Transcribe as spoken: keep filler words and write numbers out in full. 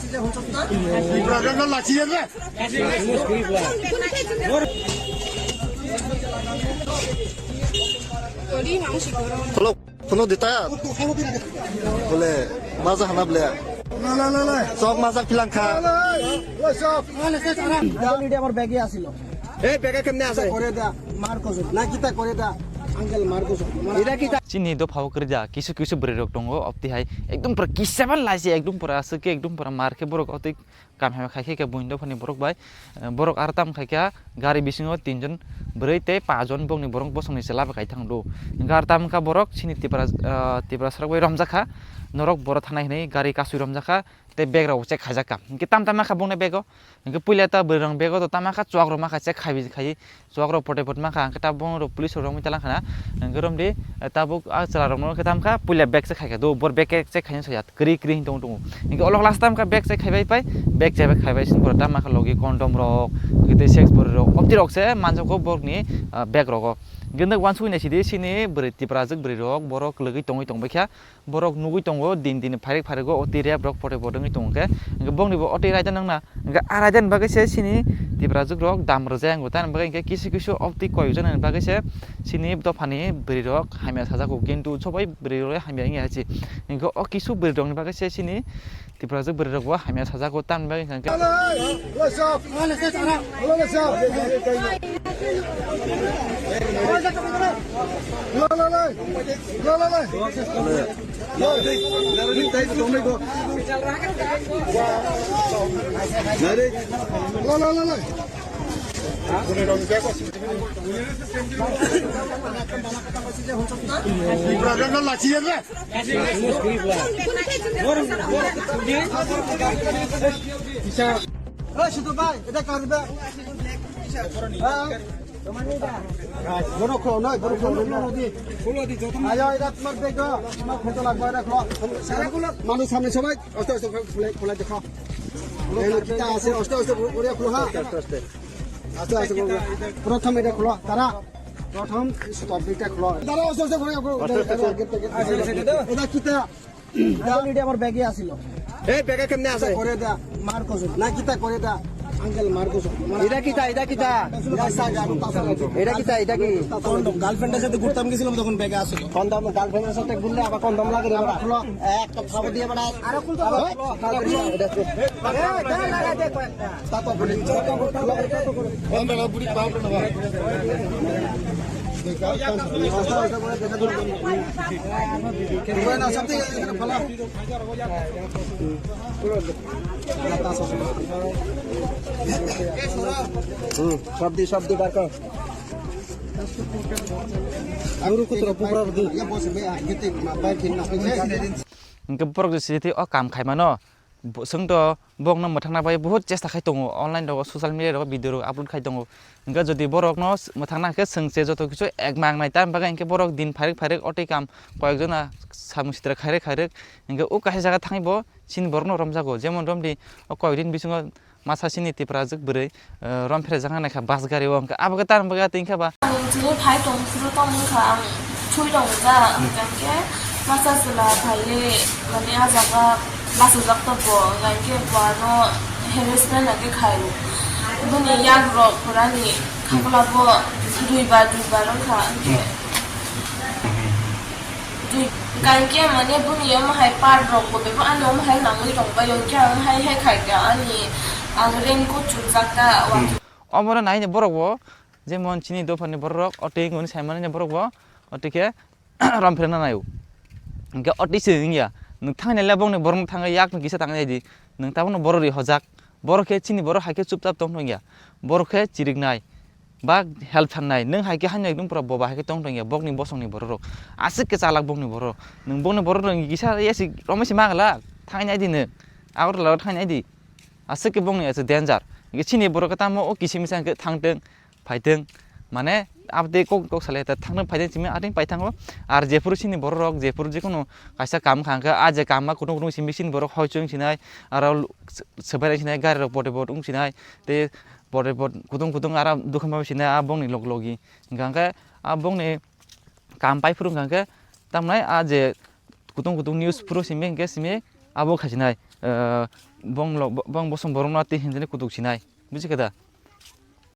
Hello, hello, dita. Bole, maza hana bole. Sok maza pilang kha. Uncle, এটা আমার ব্যাগে আছিল। এই ব্যাগে কেমনে আছে? করে দা, মার কসম। না কিতা করে দা, আঙ্কেল মার কসম। এটা কিতা? Chini dophao kwrwi da, kisu kisu bwrwi rok tongo, obtwi hai ekdom pura kisaban laisi, ekdom pura aswk khe, ekdom pura mar khe borok obtwi kam hamya khai khe, khe buini dophani borok bai, eh, borok aro tam khai khe gari bisingo tinjon bwrwi tei pajon bokni borok bosongni chwla bai kai thang do. Hwnkhe aro tam wngkha borok chini Tipra, ah, Tiprasarok bai romjak kha, norok borok thanai hwnwi gari kasui romjak kha, tei bag rok check khaijak kha. Hwnkhe tam tam ma kha bongni bag o, hwnkhe puila ta bwrwi rok bag o to tam ma kha, chuak rok ma kha check khai khai, chuak rok pote pot ma kha, hwnkhe ta bong rok police rok romwi talang khana, hwnkhe romdi, eh, tabuk a chwla rok no khe tam kha, puila bag check khai kha do, bor bag check khai no saya. Kwrwi kwrwi hwn tongo tongo. Hwnkhe olok last time kha bag check khaibai pai, bag check khaibai sini pura tama kha logi condom rok, hwnkhe tei sex bwrwi rok, obti rok se manjak o borok ni, ah, bag rogo. Hwnkhe nwk uansuk nai sidi sini bwrwi Tiprajwk bwrwi rok borok lwgwi tongwi tongbai kha, borok nugwi tongo din din pharik pharik o oti rep rok pote pote wngwi tongo khe. Hwnkhe bokni bo oti raida nangna, hwnkhe a raida ni bagwi se sini Tiprajwk rok dam rwjak wngo, tamni bagwi hwnkhe kisu kisu obti koi jana ni bagwi se sini dophani bwrwi rok hamya sajak o, kintu sobai bwrwi rok hamya wngya se. Hwnkhe o kisu bwrwi rok ni bagwi se sini Tiprajwk bwrwi rok bo hamya sajak o, tamni bagwi hwnkhe. এই শুধু ভাই, এটা কার ব্যাগ? হ্যাঁ? বড় খো, নয়, বড় খো, নয়, নদী। আয়, এটা তোমার ব্যাগ, তোমার খেতে লাগবে, এটা খো। মানুষ সামনে সবাই, আস্তে আস্তে খোলা, খোলা দেখো। এই কিতা আছে, আস্তে আস্তে করে খোলো, হ্যাঁ? আস্তে আস্তে, আস্তে আস্তে করে। প্রথম এটা খোলো, তারা। প্রথম স্টপ ব্রেকটা খোলো। তারা আস্তে আস্তে করে, আস্তে আস্তে করে। এটা কিতা? এটা আমার ব্যাগে আছিল। এই ব্যাগে কেমনে আছে? করে দা, মার কসম। না কিতা করে দা, আঙ্কেল মার কসম। এটা কিতা, এটা কিতা? এটা কিতা, এটা কি? কন্ডম, গার্লফ্রেন্ডের সাথে ঘুরতাম গেছিলাম তখন ব্যাগে আছিল। কন্ডম, গার্লফ্রেন্ডের সাথে ঘুরলে আবার কন্ডম লাগে রে বাবা। খোলো। একটা থাবো দিয়ে বাড়া। আরো খুলতে হবে। এটা খুলো। এই, দে, লাগাই দে কয়েকটা। Hmm, সব দি, সব দি বার কর। আঙুর কুতরা পুকুরা দি। Hwnkhe borok je sidi o kam khaimano. Bo-, chwng to bokno mwthangna bai buhut chesta khai tongo, online rogo, social media rogo video rok upload khai tongo. Hwnkhe jodi borokno s-, mwthangna hwnkhe chwng se joto kisu ek mang nai, tamni bagwi hwnkhe borok din pharik pharik o twi kam koyek jona samung sitra khairek khairek. Hwnkhe o kaisa jaga thangwi bo chini borokno romjago, jemon romdi o koyek din bisingo masa chini Tiprajwk bwrwi, eh, rom pherejak nai kha bus gari o, hwnkhe abo khe tamni bagwi twi khe ba. Ang chini phai tong phuru tong wngkha, ang chui tong wngkha, hwnkhe masa chwla phaiwi, mane, ah jaga bachajak tongo, hwnkhe bo ano harassment hwnkhe khai o. Bini yak rok purani khaklabo duibar duibar wngkha, hwnkhe. Dui, hwnkhe mane bini omo hai part rok bo bebak ani omo hai nangwi tongbai o, hwnkhe ang hai hai khai kha ani, ang raincoat chumjak ta, hmm, watwi. Omo nai borok bo, jemon chini dophani borok rok, o twi wngwi sai mani borok bo, o twi khe rom pherna nai o. Hwnkhe o twi se wngya, nwng thangni le bongni borok no thangwi yak no kisa tangwi nai di, nwng tabukno borok ri hojak, borok khe chini borok hai khe chupchap tong thangya, borok khe chiriknai. Ba help sanai, nwng hai khe haino ekdom pura boba hai khe tong tong ya, bokni bosongni borok rok. Aswk khe chalak bokni borok. Nwng bokni borok rok kisa yasi romwi se ma glak, thangwi nai di nwng. Agartala rok thangwi nai di. Aswk khe bokni aswk danger. Hwnkhe chini borok khe tamo o kisimisa hwnkhe thangtwng, phaitwng. Mane, aboni kok, kok salai ta thangtwng phaitwng simi atwng paithango. Ar jephuru chini borok rok, jephuru jikunu kaisa kam kha hwnkhe, a je kam ma kutung kutung simi chini borok hoi chwng sinai, aro swbai sinai, gari rok bote bot wng sinai. Tei Pore bo kutung kutung aro dukhan bai sini a bongni log logi. Hingka khe a bongni kam pai phuru hingka khe tamnai a je kutung kutung news phuru simi hingke simi abo khasinai, eh, Bong lo, bong bosom borok no twi hinjani kutuk sinai. Buji khe da?